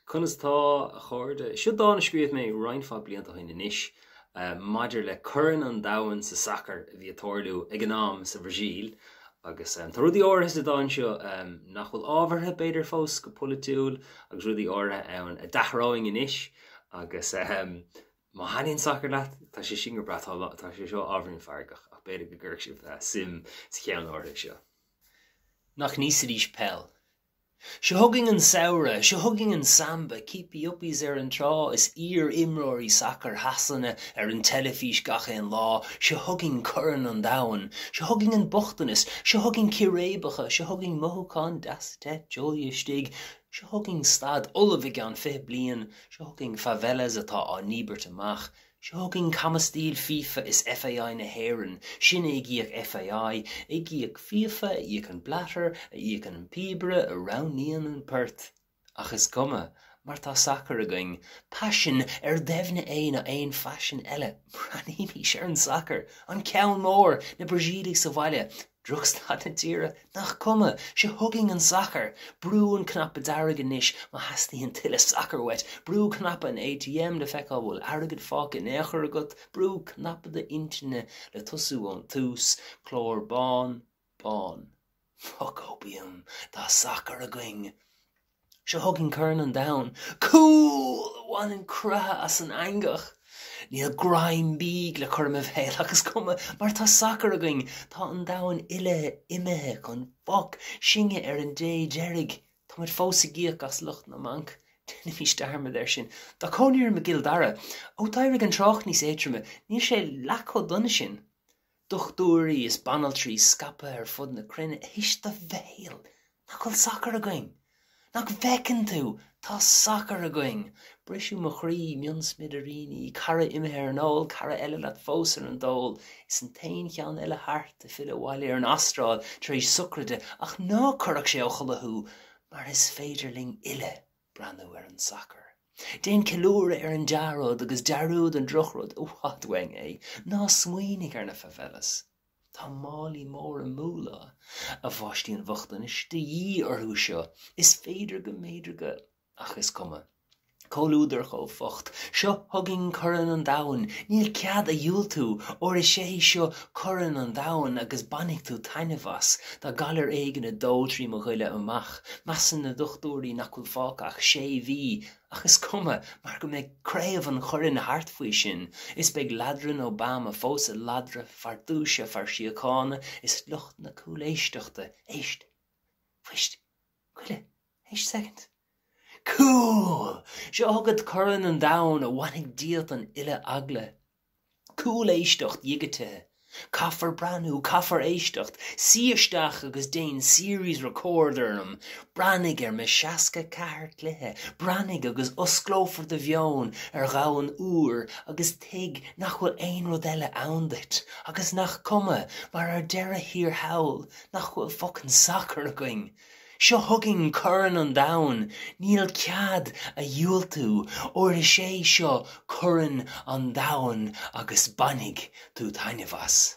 Conas tá, a chairde? Seo dán a scríobh mé roinnt mhaith blianta ó shin anois maidir le Corn an Domhain sa sacar a bhí ag tarlú ag an am sa Bhrasaíl agus tá rudaí áirithe sa dán seo nach bhfuil ábhartha b'fhéidir fós go polaitiúil agus rudaí áirithe ann a d'athróinn anois agus má thaitníonn sacar leat tá sé sin go breá, tá sé seo ábhairín feargach ach b'fhéidir go gcuirfidh sibh suim sa cheann áirithe seo. Nach n-íosfaidís peil. Seo chugainn an samhradh, seo chugainn an samba, keepy-uppies ar an trá is iar-imreoirí sacair Shasana ar an teilifís gach aon lá, seo chugainn Corn an Domhain, seo chugainn an bochtanas, seo chugainn círéibeacha, seo chugainn mothúcháin deasa te teolaí istigh, seo chugainn staid ullamh i gceann 20 bliain, seo chugainn favelas atá á ndíbirt amach, Seo chugainn camastaíl FIFA is FAI na hÉireann, sinne ag íoc FAI, ag íoc FIFA, a íocann Blatter, a íocann an píobaire, a roghnaíonn an port. Ach is cuma, mar tá sacar againn. Paisean ar doimhne é ná aon phaisean eile. Breathnaímís ar an sacar! An ceann mór! Na Brasaíligh sa bhaile! Drochstaid na tíre? Nach cuma! Seo chugainn an sacar! Brú an cnaipe dearg anois má theastaíonn tuilleadh sacair uait, brú cnaipe an ATM le feiceáil bhfuil airgead fágtha in aon chor agat, brú cnaipe d'intinne le tosú ón tús, clár bán, bán. Fuck opium! Tá sacar againn! Seo chugainn Corn an Domhain. Cúl! A bhaineann croitheadh as an eangach. Níl greim bídh le cur i mo bhéal ach is cuma mar tá sacar againn. Tá an domhan uile imithe chun fuck, sinne ar an dé deiridh. Táimid fós ag íoc as lucht na mbanc. Déanaimis dearmad air sin. Tá cónaí orm i gCill Dara. Ó d'éirigh an trácht níos éadtroime, níl sé leath chomh dona sin. Dochtúirí is banaltraí scaipthe ar fud na cruinne, éist do bhéal! Nach bhfuil sacar againn? Nach bhfeiceann tú? Tá sacar againn! Briseadh mo chroí, mionsmidiríní, cara imithe ar an ól, cara eile leat fós ar an dól, is an t-aon cheann eile thart ag filleadh abhaile ar an Astráil tar éis socraide, ach ná cuirfeadh sé ó chodladh thú, mar is féidir linn uile breathnú ar an sacar. Déan ceiliúradh ar an dea-rud agus dearúd an drochrud, i bhfad uainn é. Ná smaoinigh ar na favelas. Tá málaí móra moolah, a pháistí an bhochtanais, de dhíth orthu seo. Is féidir go mb'fhéidir go, ach is cuma. Comhluadar chomh fucked. Seo chugainn Corn an Domhain. Níl cead a dhiúltú, óir is é seo Corn an Domhain agus bainfidh tú taitneamh as. Tá galar éigin ag dó trí mo ghoile amach. Measann na dochtúirí nach bhfuil fágtha ach sé mhí, ach is cuma, mar go mbeidh craobh an choirn thart faoi sin, is beidh ladrann Obama fós ag ladradh, fear duaise, fear síochána, is lucht na cúléisteachta, éist! Fuist! Goile! Éist soicind! Cúl! Seo chugat Corn an Domhain a bhainfidh díot an uile eagla. Cúléisteacht dhigitithe. Caithfear breathnú, caithfear éisteacht. Suigh isteach agus déan series record orm. Breathnaigh ar mo 64 cluiche, breathnaigh agus osclófar do mheon ar dhomhan úr agus tuig nach bhfuil aon rud eile ann duit agus nach cuma mar ar deireadh thiar thall nach bhfuil focain sacar againn. Seo chugainn Corn an Domhain, níl cead a dhiúltú, óir is é seo Corn an Domhain agus bainfidh tú taitneamh as.